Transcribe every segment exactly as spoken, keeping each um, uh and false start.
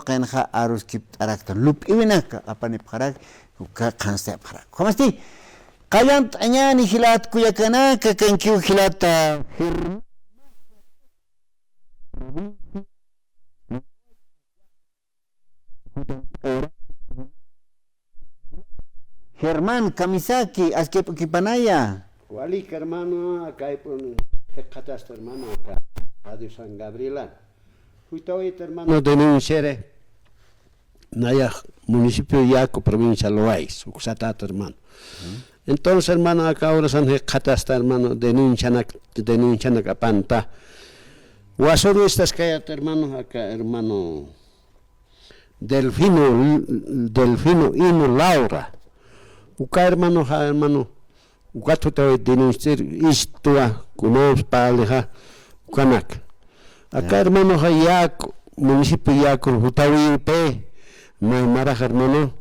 qinxa aruskipt'arakta, lup'iwinaka apanipxarak, uka qhanstayapxarak. Ukhamasti, qallant'añäni jilat kullakanaka, kankiw jilata Germán. Germán, kamisaki, askip'ukipanaya. Walik, hermano, aka ipun jikxatasta, hermano, aka Radio San Gabriela. Jutawayta, hermano, denunciare. Nayax municipio Yaco, provincia Loaiza, uksatat, hermano. Entonces, hermano, aka urasan jikxatasta, hermano, denuncianak, denuncianak apanta. Wasuru estas kayat, hermano, aka, hermano, Delfino, Delfino Ino Laura. Uka hermanoxa, hermano, ukat jutawi denunciar istwa, kunans palixa, ukanak. Aka hermanoxa Yaco, municipio Yaco, jutawipi, may marax hermano,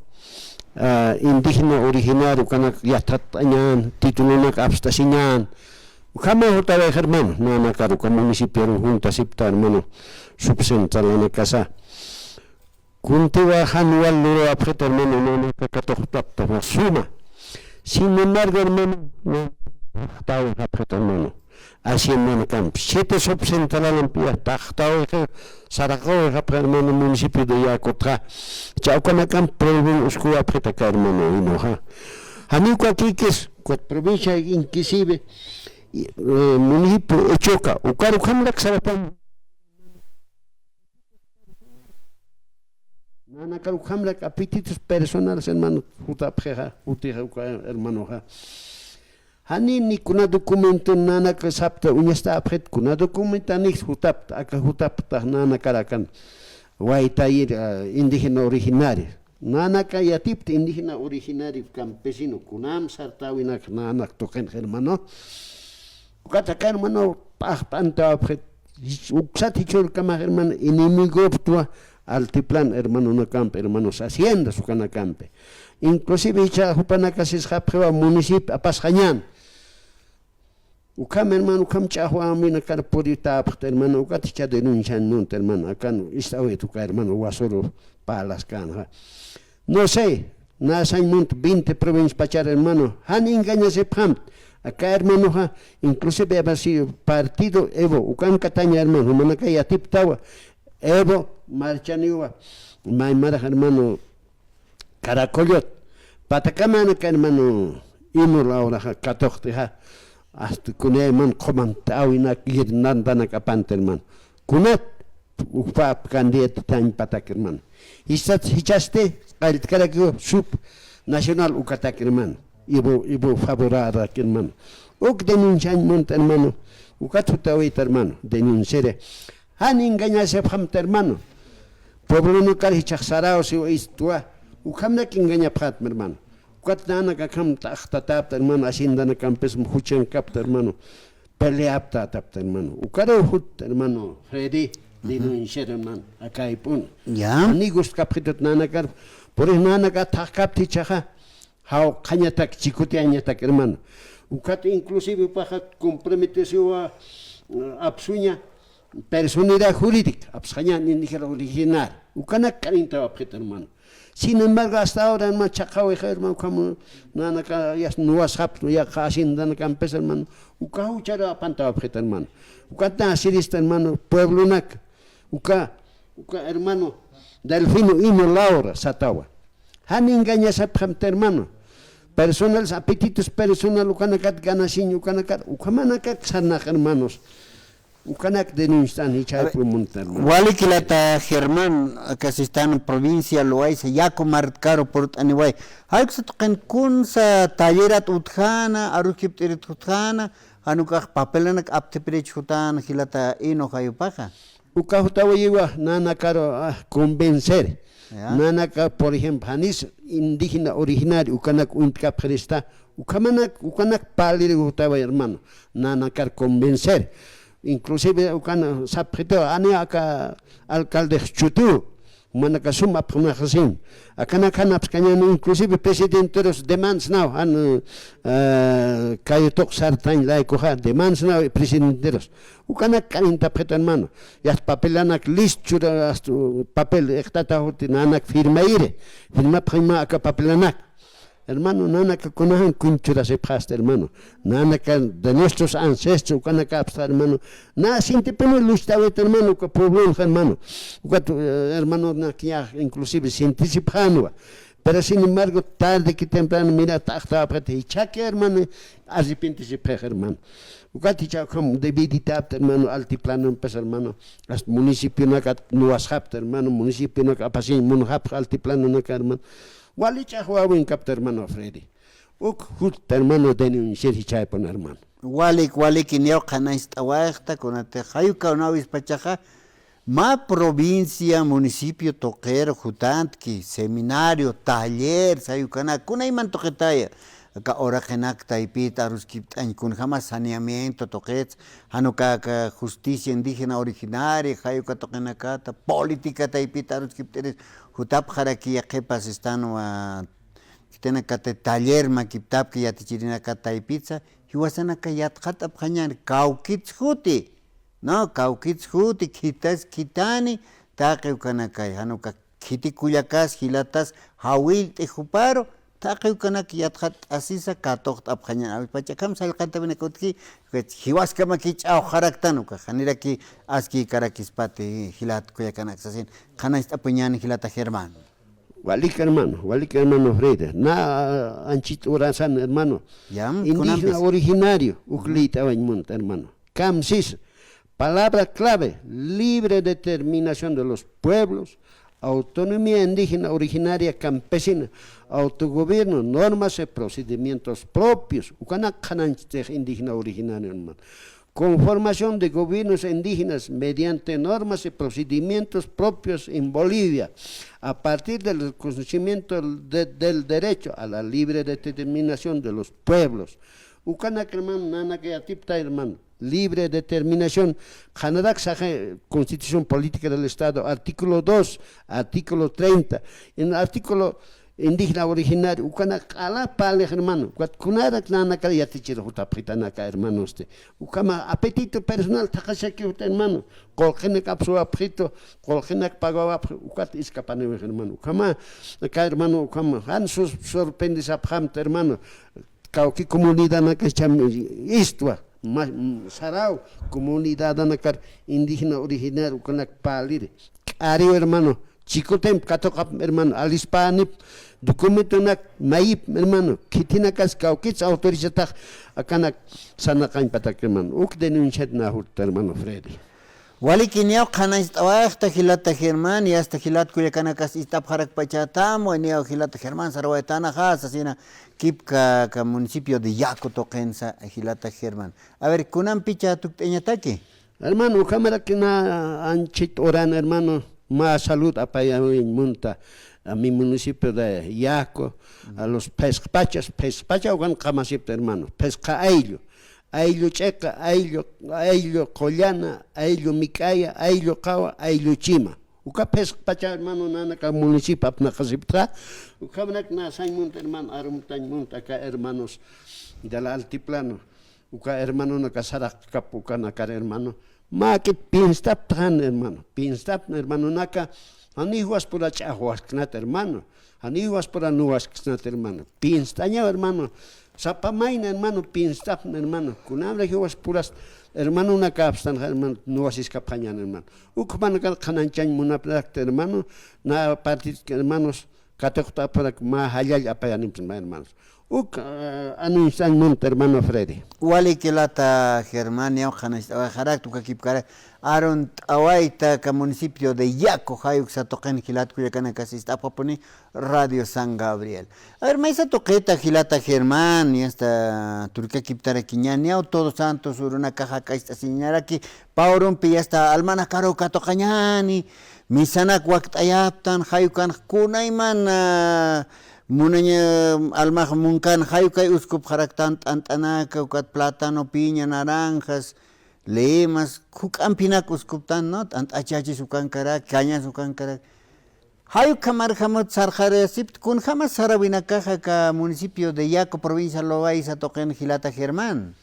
ah, indígena originario, ukanak yathat'añan, titulonak apstasiñan, ukhama jutawi hermano, nanakar uka municipio juntasipta hermano, subcentralanakasa. Kuntiwa jan wal lurawapxit hermano, nanaka katuqtapta suma. Sin embargo, hermano, taxtawixapxit hermano. Haciendanakampi. Siete subcentralanampi taxtawixi, saraqawixapxi hermano, municipio de Yacotxa. Chawkanakampi prohibin uskuwapxit aka hermano, inoxa. Janiw kakikis, ukat provincia inclusive, eh, municipio Ochoca, ukar ukhamrak sarapam. Nanakar ukhamrak apetitos personales, hermano, jutapxixa, jutixa uka hermanoxa. Jani ni kuna documento nanaka sapta uñastapxit, kuna documento nix jutapta, aka jutapta nanakar akan. Waytayir, ah, indígena originario. Nanaka yatipta indígena originario campesino, kunam sartawinak nanak tuqin, hermano. Ukat aka hermano, p'axt'antawapxit, uksat jichhürkamax hermano, enemigoptwa, altiplano hermanonakampi, hermanos haciendas ukanakampi. Inclusive jichha jupanaka sisxapxiwa municipio apasxañan. Ukham hermano, ukham ch'axwäwinakar puritäpxta hermano, ukat jichha denuncian munta hermano, akan ist'awit uka hermano, wasuru parlaskänxa. No sé, nasañ munta veinte provincia pachar hermano, jan engañasipxamt. Aka hermanoxa, inclusive a ver si partido Evo, ukan kataña hermano, jumanaka yatiptawa, Evo marchaniwa, may marax hermano, Caracolot, patakamanaka hermano, Ino Lauraxa katuqtixa, hasta kunayman qumamt'äwinak yirnantanak apanta hermano. Kunat, ukpap candidato tañpatak hermano. Jichhasti, jichhasti, qalltkarakiw sub nacional ukatak hermano. Ibu, ibu favoradak hermano. Uk denunciañ munta hermano. Ukat jutawita hermano. Denunciare. Jan engañasipxamta hermano. Pueblonakar jichhax saraw siwa istwa. Ukhamnak engañapxatma hermano. Ukat nanak akham taxtatapta hermano. Haciendanakampis juchankapta hermano. Peleapta atapta hermano. Ukaru jut hermano Freddy. Denunciar hermano. Akaypun. Ya. Ani gustkapxitat nanakar. Por eso nanaka thaxkapta jichhaxa. Jawqhañatak, chikutiañatak, hermano. Ukat inclusive paxa comprometesiwa, eh, apsuña, personalidad jurídica, apsxaña indígena original. Ukanak k'arintawapxit, hermano. Sin embargo, hasta ahora, hermano, chhaqhawixa, hermano, ukham nanaka, yas nuwasxapta, yaqha haciendanakampis, hermano. Uka jucharu apantawapxit, hermano. Ukat asirista, hermano, pueblonak. Uka, uka, hermano, Delfino Ino Laura, satawa. Jan engañasipxamta, hermano. Personales, apetitos personal, ukanakat ganasiñ, ukanakat, ukhamanakak sarnax, hermanos. Ukanak denuncian, jichhaypun munta, hermano. Wali jilata Germán, aka sistan provincia Loaiza, Yaco markaru purt'aniway. Jaykusa tuqin kunsa tallerat utjäna, aruskipt'irit utjäna, jan ukax papelanak aptipirich jutän jilata Ino jayupaxa. Uka jutawayiwa nanakaru, ah, convencer. Ya. Nanaka, por ejemplo, janis indígena originario, ukanak uñtkapxirista, ukhamanak, ukanak parlir jutaway, hermano. Nanakar convencer. Inclusive ukan sapxitiw, ani aka alcaldex chutiw. Jumanaka sum apxnaxasin. Akanak jan apskañan, inclusive presidenteros demandas naw, jan, eh, kayutuq sartañ laykuxa demandas naw presidenteros. Ukanak k'arintapxit, hermano. Yast papelanak list chura, hasta papel iqtata juti nanak firmayiri. Firmapxañma aka papelanak. Hermano, nanaka kunajan kuñ churasipxasta, hermano. Nanaka de nuestros ancestros, ukanakapsta, hermano. Na sintipini luchtawit, hermano, uka pueblonxa, hermano. Ukat, eh, hermanonak ya inclusive sintisipxanwa. Pero sin embargo, tarde que temprano, mira, taqtawapxit, ichhaki, hermano, arrepintisipxix, hermano. Ukat ichha ukham dividitapta, hermano, altiplanompis, hermano. Hasta municipionakat nuwasxapta, hermano, municipionak apasiñ munxapx altiplanonaka, hermano. Wali ch'axwawin kapta, hermano Freddy. Uk jutta, hermano, denunciar jichhaypun, hermano. Walik, waliki, niyaw qhanañcht'awayxta, kunatix jayukaw nawispachaxa, mä provincia, municipio tuqir jutantki, seminario, taller, jayukanak, kunayman tuqitaya. Aka uraqinak taypit aruskipt'añ, kunjama saneamiento tuqits, jan uka, aka justicia indígena originaria, jayuka tuqinakata, política taypit aruskipt'iris, jutapxaraki yaqhipas estanwa, khitinakati taller makiptapki yatichirinaka taypitsa, jiwasanaka yatxat'apxañäni, kawkits juti, ¿no? Kawkits juti, khitas khitani, taqi ukanakay, jan uka khiti kullakas, jilatas, jawillt'i juparu, taqi ukanak yatxat'asisa, katuqt'apxañäni, awispacha akham sallqantawinaka utji, jiwaskamaki ch'awxaraktan uka, janiraki askïkarakispati, jilat kullakanak sasin, qhanañcht'apuñäni jilata Germán. Walik hermano, walik hermano Freddy. Na anchit urasan hermano. Yam, indígena kunampis originario, uk liyt'awañ munta hermano. Kamsis, palabra clave, libre determinación de los pueblos, autonomía indígena originaria campesina, autogobierno, normas y procedimientos propios. Ukanak qhanañchtix indígena originario hermano. Conformación de gobiernos indígenas mediante normas y procedimientos propios en Bolivia, a partir del reconocimiento de, del derecho a la libre determinación de los pueblos. Ukanak hermano, nanaka yatipta hermano, libre determinación. Qhanarak saxa Constitución Política del Estado, artículo dos, artículo treinta. En el artículo indígena originario, ukanak q'ala pali hermano, ukat kunarak nanakar yatichir jutapxitanaka hermano, este, ukama apetito personal thaqashaki juta hermano, qullqinak apsuwapxitu, qullqinak pagawapxi, ukat iskapaniwi hermano, ukama, aka hermano, ukama, jan sus-, sorprendisapxamta hermano, kawki comunidadanaka cham istwa, ma-, saraw comunidadanakar indígena originario ukanak paliri. K'ariw hermano, chikutimp katuqap hermano, alispanip documentonak mayip hermano, khitinakas kawkits autorizatax akanak sarnaqañpatak hermano. Uk denunciat na jutta hermano Freddy. Waliki niyaw qhanañcht'awayxta jilata Germán, y hasta jilat kullakanakas ist'apxarakpachatam, wayniyaw jilata Germán sarawaytanaxa, sasina kipka, ka municipio de Yaco tuqinsa jilata Germán. A ver, kunampicha tukt'añataki. Hermano, ukhamarak na anchit uran, hermano, mä salud apayawin munta a mi municipio de Yaco, a los phisqpachas, phisqpacha ukan qamasipta, hermano, phisqa ayllu, ayllu ch'iqa, ayllu, ayllu qullana, ayllu mik'aya, ayllu qawa, ayllu chima. Uka phisqpacha, hermano, nanaka municipio apnaqasipta, ukhamarak na sañ munta, hermano, arumtañ munta, aka hermanos del altiplano. Uka hermanonaka saraqkap ukanakar hermano. Makit pinstaptan hermano. Pinstaptan hermanonaka. Janiw jiwaspura ch'axwasknat hermano. Janiw jiwaspura nuwasknat hermano. Pinstañaw hermano. Sapa mayna hermano pinstaptan hermano. Kunamra jiwaspuras hermanonaka apstan hermano. Nuwasiskapxañan hermano. Ukmanakar qhanañchañ munaprakta hermano. Na partit hermanos. Katuqt'apxarak mä jallall apayanimpis mä hermanos. Uk, eh, anunciañ munta hermano Freddy. Wali jilata Germán, niyaw qhanañcht'awayxarakta, uka kipkarak arunt'awayta aka municipio de Yaco, jay uksa tuqin jilat kullakanakas ist'apxapuni Radio San Gabriel. A ver, maysa tuqita jilata Germán, y hasta turka kiptarakiñäni, niyaw Todos Santos urunakax jak'acht'asiñaraki, pä urumpi y hasta almanakaruw katuqañäni, misanak wakt'ayaptan, jay ukanx kunayman, ah, munaña, almax munkan, jay ukay uskupxaraktan t'ant'anaka, ukat plátano, piña, naranjas, limas, juk'ampinak uskuptan, ¿no? T'ant'achachis ukankarak, cañas ukankarak. Jay ukhamarjamut sarxarasipt, kunjamas sarawinakaxa aka municipio de Yaco, provincia Loaiza tuqin jilata Germán.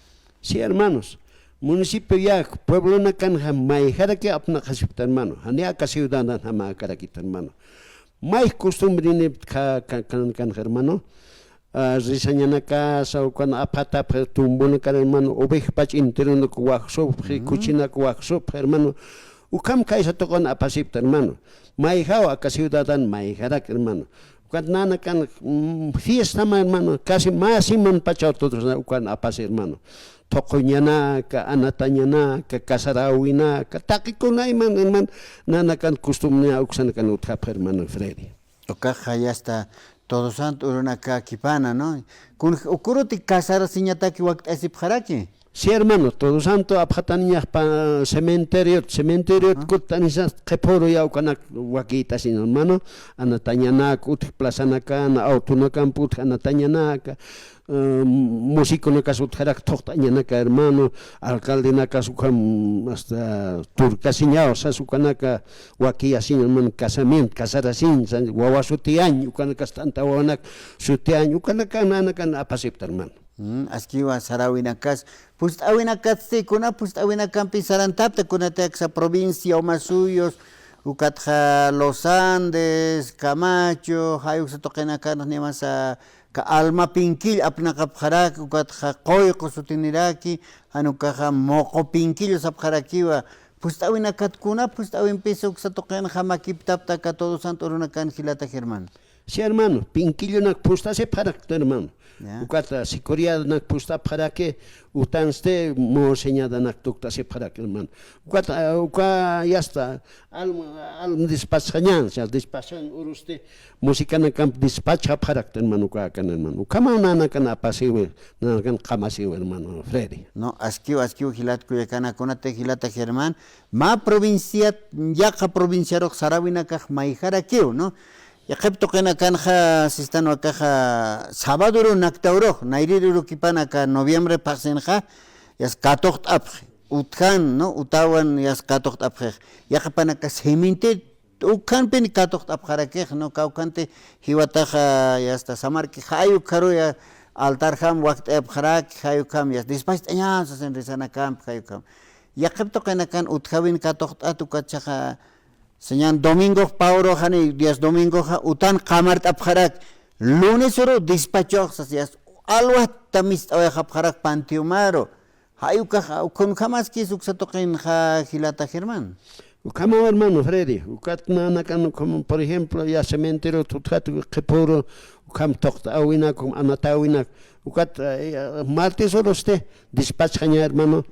Sí, hermanos. Municipio Yaco, pueblonakanxa mayjaraki apnaqasipta, hermano. Jani aka ciudadanjama akarakita, hermano. May costumbrenipta ka, ka, kan, kan, hermano. Ah, risañanakasa, ukan apxatapxi tumbunakar, hermano, ovejpach enteronak wajsupxi, kuchinak wajsupxi, hermano. Ukham kaysa tuqin apasipta, hermano. Mayjaw aka ciudadan mayjarak, hermano. Ukat nanakan, mm, fiestama, hermano, casi mä simanpachaw todos ukan apasi, hermano. Thuquñanaka, anatañanaka, casaräwinaka, taqikuna iman, iman, nanakan costumbre uksanakan utjapxi, hermano Freddy. Ukaxa ya está Todos Santos urunakäkipana, ¿no? Kun, ukuruti casarasiñataki wakt'asipxaraki. Sí, hermano, Todos Santos apxataniñax pa cementeriot, cementeriot kutt'anisas qhipüru ya ukanak wakït'asiñ, hermano, anatañanak utji, plazanakan, autonakamp utji anatañanaka, eh, músiconakas utjarak thuqt'añanaka, hermano, alcaldenakas ukham hasta turkasiñaw sas ukanaka wakiyasiñ, hermano, casamiento, casarasiñ, san, wawa sutiyañ, ukanakas t'anta wawanak sutiyañ, ukanaka nanakan apasipta, hermano. Mm, askiwa saräwinakas, pust'äwinakatsti, kuna pust'äwinakampi sarantapta, kunatï aksa provincia Omasuyos, ukatxa Los Andes, Camacho, jay uksa tuqinakan nimasa ka Alma Pinkill apnaqapxarak, ukatxa Quyqu sutiniraki, jan ukaxa Muqu Pinkill sapxarakiwa, pust'äwinakat kuna pust'äwimpis uksa tuqinxa makiptapta aka Todos Santos urunakan jilata Germán. Sí, hermano, Pinquillonak pustasipxarakta, hermano. Ya. Ukat, ah, Sicuriadanak pustapxaraki, utansti Museñadanak tuktasipxarak, hermano. Ukat, ah, uka ya está, alm, alm despachxañan, o sea, despachan urusti, musicanakamp despachxapxarakta, hermano, ukakan, hermano. Ukhamaw nanakan apasiwi, nanakan qamasiwi, hermano Freddy. No, askiw, askiw, jilat kullakanaka, kunatï jilata Germán, mä provinciat, yaqha provinciarux saräwinakax mayjarakiw, ¿no? Yaqhip tuqinakanxa, sistan ukaxa, sábado urunakta urux, nayrïr urukipan aka noviembre phaxsinxa, yas katuqt'apxi, utjan, ¿no? Utawan yas katuqt'apxix. Yaqhipanaka cementerio, ukhanpin katuqt'apxarakix, ¿no? Kawkhanti jiwataxa, yasta samarki, jay ukharuya altarjam wakt'ayapxaraki, jay ukham, yas despacht'añan sasin risanakampi, jay ukham. Yaqhip tuqinakan utjawin katuqt'at, ukatchaxa, Señan domingox pä urux jani, días domingoxa, utan qamart'apxarak, lunes uru despachox sas, yas, alwata mist'awayxapxarak panteomaru. Jay ukaxa, kunjamaskis uksa tuqinxa jilata Germán. Ukhamaw, hermano Freddy, ukat nanakan ukham, por ejemplo, ya cementerio tutjat qhipüru, ukham thuqt'äwinak, ukham anatäwinak, ukat, eh, martes urusti, despachxaña, hermano,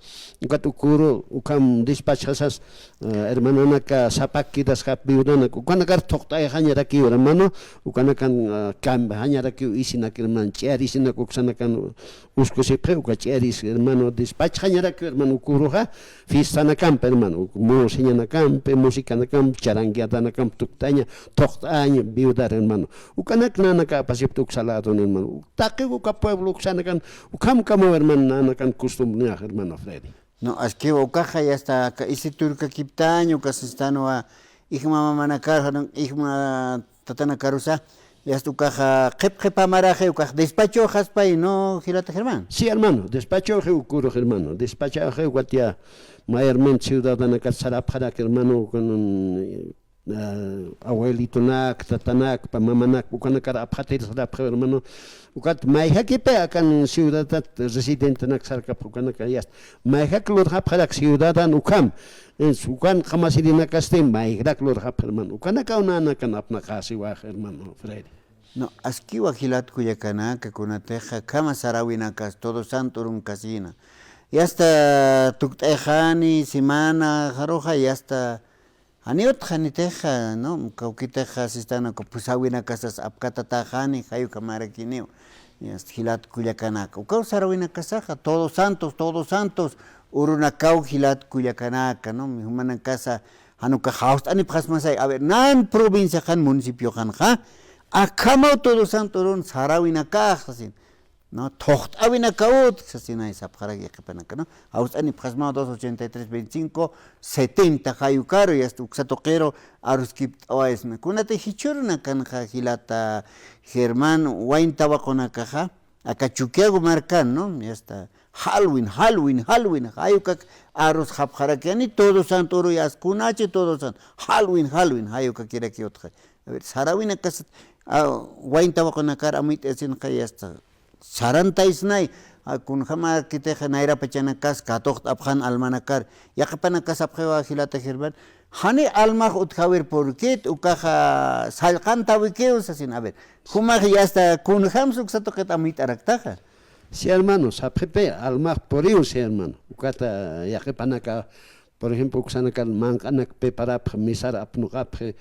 ukat uküru, ukham despachxasas, eh, hermananaka sapak quedasxap viudanak, ukanakar thuqt'ayxañarakiw, hermano, ukanakan, eh, cambiañarakiw isinak, hermano, ch'iyar isinak uksanakan uskusipxi, uka ch'iyar is, hermano, despachxañarakiw, hermano, uküruxa, fiestanakampi, hermano, uk, museñanakampi, musicanakampi, charangueadanakampi tukt'aña, thuqt'aña, viudar, hermano. Ukanak nanaka apasipta uksa ladon, hermano. Taqi uka pueblo uksanakan, ukham ukhamaw, hermano, nanakan costumbre, hermano Freddy. No, askiw ukaxa, ya está, aka isi turkakiptañ, uka sistanwa, ijma mamanakar, ijma tatanakarusa, ya está, ukaxa, qhip qhipamaraxi, ukax despachoxaspay, ¿no, jilata Germán? Sí, hermano, despachoxi ukürux, hermano, despachoxi, ukat ya, mayormente ciudadanakat sarapxarak, hermano, ukan, ah, abuelitonak, tatanak, pa mamanak, ukanakar apxatir sarapxi, hermano. Ukat mayjakipi akan ciudadat residentenak sarkapxi ukanaka, ya está. Mayjak lurxapxarak ciudadan ukham. Ens, ukan qamasirinakasti mayjrak lurxapxi, hermano. Ukanakaw nanakan apnaqasiwax, hermano Freddy. No, askiwa jilat kullakanaka, kunatixa, khama saräwinakas, Todos Santos urunkasina. Ya está, tukt'ayxani, semana, jaruxa, ya está, Janiw utjanixa, ¿no? Kawkitixa sistan uka phusäwinakasas apkatatäxani, jay ukhamarakiniw. Jilat kullakanaka. Ukaw saräwinakasaxa, Todos Santos, Todos Santos, urunakaw jilat kullakanaka, ¿no? Jumanakasa, jan uka jawst'anipxasmasay, a ver, nan provinciaxan, municipioxanxa, akhamaw Todos Santos urun saräwinakax, sasin. ¿no? Thuqt'awinakaw utji, sasinay sapxarak yaqhipanaka, ¿no? Jawst'anipxasmaw dos ochenta y tres veinticinco setenta jay ukaru, y hasta uksa tuqiru aruskipt'awaysna. Kunatï jichhürunakanxa jilata Germán, wayn tawaqunakaxa, aka Chukiyawu markan, ¿no? Y hasta jalwin, jalwin, jalwin, jay ukak arusxapxarakiyani, Todos Santos uruy, as kunachi Todos Santos, jalwin, jalwin, jay ukakirakiw utji. A ver, saräwinakasat, a, wayn tawaqunakar amuyt'ayasinxa, y hasta sarantaysnay, a, kunjamäkitix nayra pachanakas katuqt'apxän almanakar, yaqhipanakas sapxiwa jilata Germán, jani almax utjäwir purkit, ukaxa sallqantäwikiw sasin, a ver, jumax y hasta kunjams uksa tuqit amuyt'araktaxa. Sí, hermano, sapxiti, almax puriw, sí, hermano. Ukata yaqhipanaka, por ejemplo, uksanakar manq'anak preparapxi, misar apnuqapxi,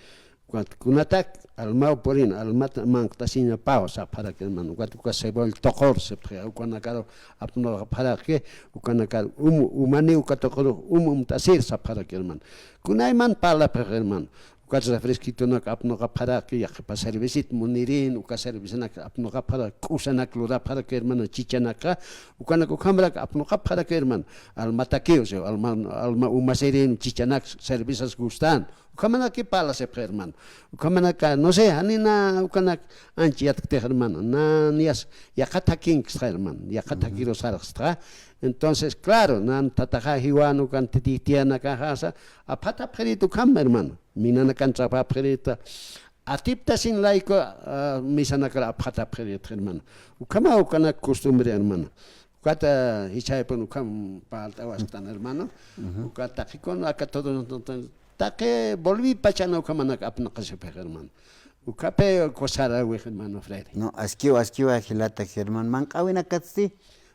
ukat kunatak almaw purin, almat manq'tasiñapaw sapxarak, hermano. Ukat uka cebolla tuqur sipxi, ukanakar apnuqapxaraki, ukanakar um, umani uka tuqurux um umt'asir sapxarak, hermano. Kunayman parlapxi, hermano. Ukat refresquitonak apnuqapxaraki, yaqhipa cervezit munirin, uka cervezanak apnuqapxarak, k'usanak lurapxarak, hermano, chichanakxa, ukanak ukhamrak apnuqapxarak, hermano. Almatakiw, sí, alma, alma umasirin, chichanak, cervezas gustan. Ukhamanaki parlasipxi, hermano. Ukhamanaka, no sé, janina ukanak ancha yatkti, hermano. Na, niyas, yaqha thakinksxa, hermano. Yaqha thakiru sarxstxa. Entonces, claro, nan tataxa jiwan ukan titi tiyanakaxasa, apxatapxirit ukham, hermano. Minanakan trabajapxirita. Atiptasin layku, ah, misanakar apxatapxirit, hermano. Ukhama ukanak costumbre, hermano. Ukata jichhaypun ukham parlt'awasktan, hermano. Ujú. Uka taqikun aka todo, taqi Bolivia pachana ukhamanak apnaqasipxi, hermano. Ukhapi kusarawi, hermano Freddy. No, askiwa, askiwa, jilata Germán. Manq'awinakatsti.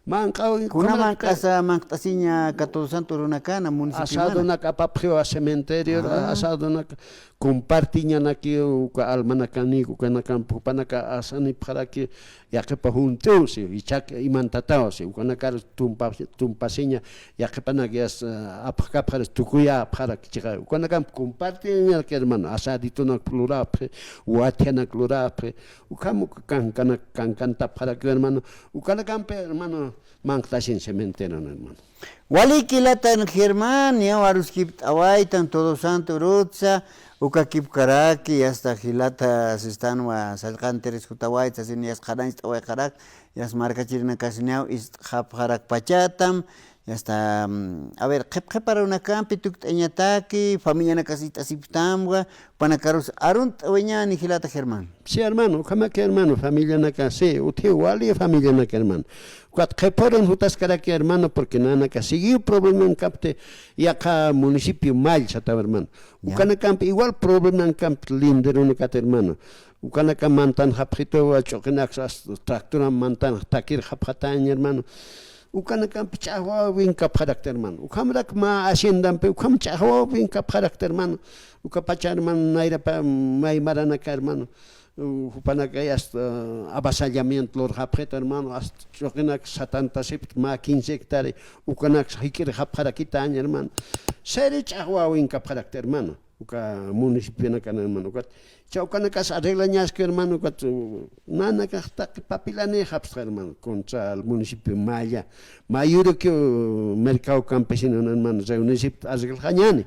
Manq'awi, kuna manq'asa, manq't'asiña aka Todos Santos urunakana, municipio. Asadonak apapxiwa cementerio, asadonak compartiñanaki, uka almanakani, ukanakamp jupanaka asanipxaraki, yaqhipa junt'iw, sí, ichak imantataw, sí, ukanakar tumpa, tumpasiña, yaqhipanak yas, ah, apxkapxaras, tukuyapxarak chiqa, ukanakamp compartiñarak, hermano, asaditonak lurapxi, wathianak lurapxi, ukham uka kankanak, kankantapxarak, hermano, ukanakampi, hermano, manq'tasin cementeron, hermano. Waliki jilata Germán, niyaw aruskipt'awaytan, Todos Santos urutsa, ukakipkaraki, y hasta jilata sistanwa sallqantiris jutawayta, sasin yas qhanañcht'awayxarak, yas markachirinakasiniyaw ist'xapxarak pachatam, y hasta, mm, a ver, qhipqhiparunakampi tukt'añataki, familianakas ist'asiptamwa, panakarus arunt'awiñani jilata Germán. Sí, hermano, ukhamaki, hermano, familianaka, sí, utji wali familianaka, hermano. Ukat qhiparun jutaskaraki, hermano, porque nanaka siguiw problemankapti, yaqha municipio mall sataw, hermano. Ya. Ukanakampi igual problemankapti linderonakat, hermano. Ukanaka mantanxapxitu, ch'uqinaks as tractoran mantan takirxapxatañ, hermano. Ukanakampi ch'axwawinkapxarakta, hermano. Ukhamrak mä haciendampi, ukham ch'axwawinkapxarakta, hermano. Ukapacha, hermano, nayrapa may maranaka, hermano. Uh, jupanaka hasta avasallamiento lurxapxita, hermano, hasta ch'uqinak satantasipta mä quince hectárea, ukanak jik'irxapxarakitañ, hermano. Seri ch'axwawinkapxarakta, hermano. Uka municipionakan, hermano, ukat. Cha ukanakas arreglañaski, hermano, ukat, uh, nanakax taqi papilanïxapxta, hermano, contra al municipio malla. Mayurukiw mercado campesino, hermano, reuniripxta arreglxañani.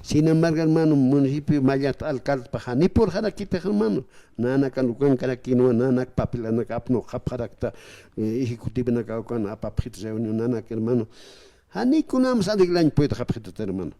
Sin embargo, hermano, municipio mallat alcaldepax jani purxarakitix, hermano. Nanakan ukankarakinwa, nanak papilanak apnuqapxarakta, eh, ejecutivonak ukan apapxit reunión nanak, hermano. Jani kunams arreglañ puedxapxitata, hermano.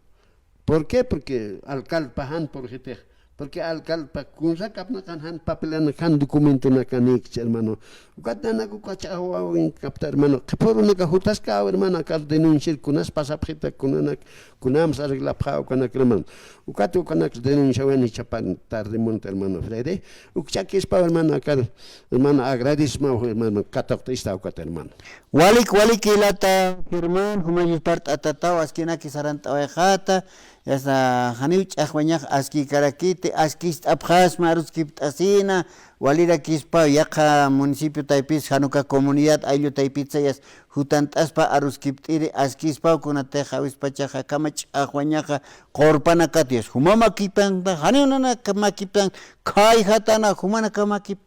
¿Por qué? Porque alcaldepax jan purxitix. Porque alcaldepax kunsa kapnaqan jan papelanaka, jan documentonaka nikchi, hermano. Ukat nanak uka ch'axwawinkapta, hermano. Qhiparunaka jutaskaw, hermano, akar denunciar kunas pasapxita, kunanak, kunams arreglapxä ukanak, hermano. Ukat ukanak denunciawan jichhapan tarde munta, hermano Freddy. Ukchakispaw, hermano, akar, hermano, agradecemaw, hermano, katuqt'ista ukat, hermano. Walik, walik jilata Germán, jumañas parlt'atataw, askinaki sarant'awayxata, yasta janiw ch'axwañax askïkarakiti, askist'apxasma aruskipt'asina, walirakispaw, yaqha municipio taypis, jan uka comunidad ayllu taypitsa yas jutant'aspa aruskipt'iri, askispaw, kunatix jawispachaxa akhama ch'axwañaxa qurpanakat yas, juma makipanta, janiw nanak makiptan, khayjatana, jumanakamakip,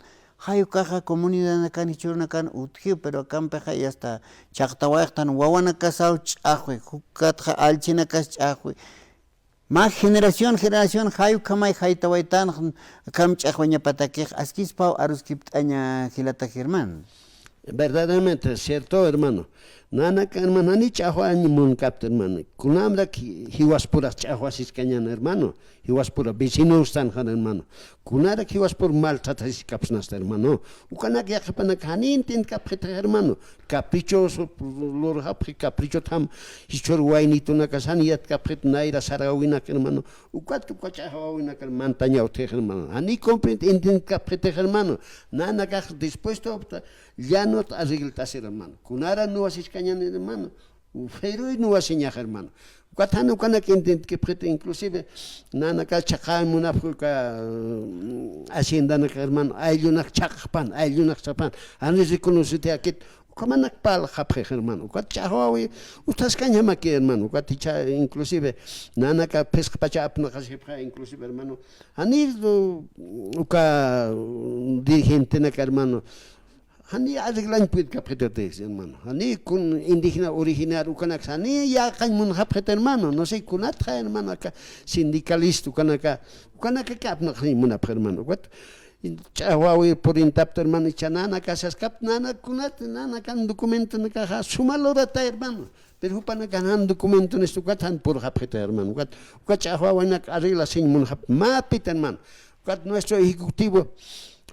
Jay ukaxa comunidadnakan, jichhürunakan utjiw, pero akampixa y hasta chhaqtawayxtan wawanakasaw ch'axwi, jukatxa allchhinakas ch'axwi. Mä generación, generación, jay ukhamay jaytawaytan, akham ch'axwañapatakix, askispaw aruskipt'aña jilata Germán. Verdaderamente cierto, hermano. Nanaka, hermano, jani ch'axwañ munkapta, hermano. Kunamrak ji-, jiwaspurax ch'axwasiskañan, hermano. Jiwaspura vecinostanxa, hermano. Kunarak jiwaspur maltratasiskapsnasta, hermano. Ukanak yaqhipanak jani entiendkapxitix, hermano. Caprichoso lurxapxi, caprichot jam, jichhür waynitunakas jani yatkapxit, nayra saräwinak, hermano. Ukat uka ch'axwäwinak mantañawtix, hermano. Jani comprend entiendkapxitix, hermano. Nanakax dispuesto apta, llanot arregltasir, hermano. Kunara nuwasiskañan, hermano. Feroy nuwasiñax, hermano. Ukat jan ukanak entiendkipxit, inclusive, nanaka chhaqañ munapxi uka, mm, haciendanak, hermano, ayllunak chhaqpan, ayllunak chhaqpan, jani reconociti akit, ukhamanak parlxapxi, hermano. Ukat ch'axwäwi, utjaskañjamaki, hermano. Ukat jichha, inclusive, nanaka phisqpacha apnaqasipxa, inclusive, hermano, jani, uka, dirigentenak, hermano, jani arreglañ puytkapxitutix, hermano. Jani kun indígena original ukanak, jani yäqañ munxapxit, hermano. No sé, kunatxa, hermano, aka sindicalista ukanaka, ukanaka apnaqañ munapxi, hermano. Ukat ch'axwäwi purintapta, hermano, jichha nanaka saskapta, nana kunat, nanakan documentonakaxa suma lurata, hermano. Pero jupanakan jan documentonista ukat jan purxapxita, hermano. Ukat, ukat ch'axwäwinak arreglasiñ munxapta, mä pita, hermano. Ukat nuestro ejecutivo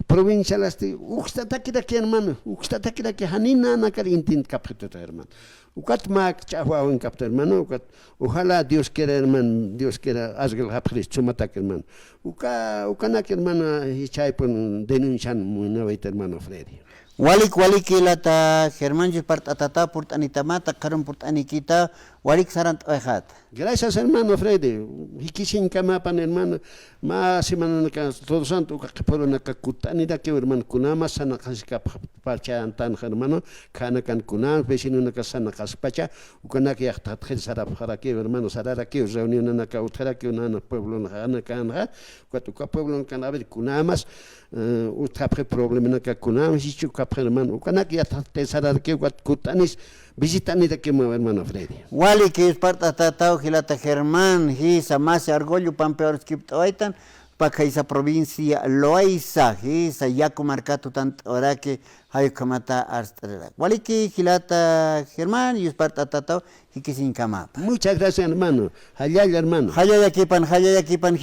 provincial asti, ukstatakiraki, hermano, ukstatakiraki, jani nanakar entiendkapxituta, hermano. Ukat mä ch'axwäwinkapta, hermano, ukat, ojalá Dios quiera, hermano, Dios quiera, arreglxapxiri sumatak, hermano. Uka, ukanak, hermano, jichhaypun denunciañ munawayta, hermano Freddy. Walik, walik jilata Germán, yuspart'atata, purt'anitamata, qharun purt'anikita, walik sarant'awayxata. Gracias, hermano Freddy. Jikisiñkamapan, hermano. Mä semananaka, Todos Santos, uka qhiparunaka kutt'anirakiw, hermano. Kunämas sarnaqaskapxpacha antanxa, hermano. Khanakan kunämas vecinonaka sarnaqaskpacha, ukanak yaqt'atxir sarapxarakiw, hermano. Sararakiw, reunionanaka utjarakiw, nana pueblonxa, nanakanxa. Ukat uka pueblonakan, a ver, kunämas, eh, utjapxi problemanaka, kunämas jichhukapxi, hermano. Ukanak yatxatisararakiw, ukat kutt'anis, visitanirakiw, hermano Freddy. Waliki, yuspart'atataw jilata Germán, jisa, masi Argollo pampi aruskipt'awaytan, pakha jisa provincia Loaiza, jisa yaku markat jutant'awaraki, jay ukhamata arst'ariraki. Waliki, jilata Germán, yuspart'atataw, jikisiñkamapa. Muchas gracias, hermano. Jallalla, hermano. Jallallakipan, jallallakipan,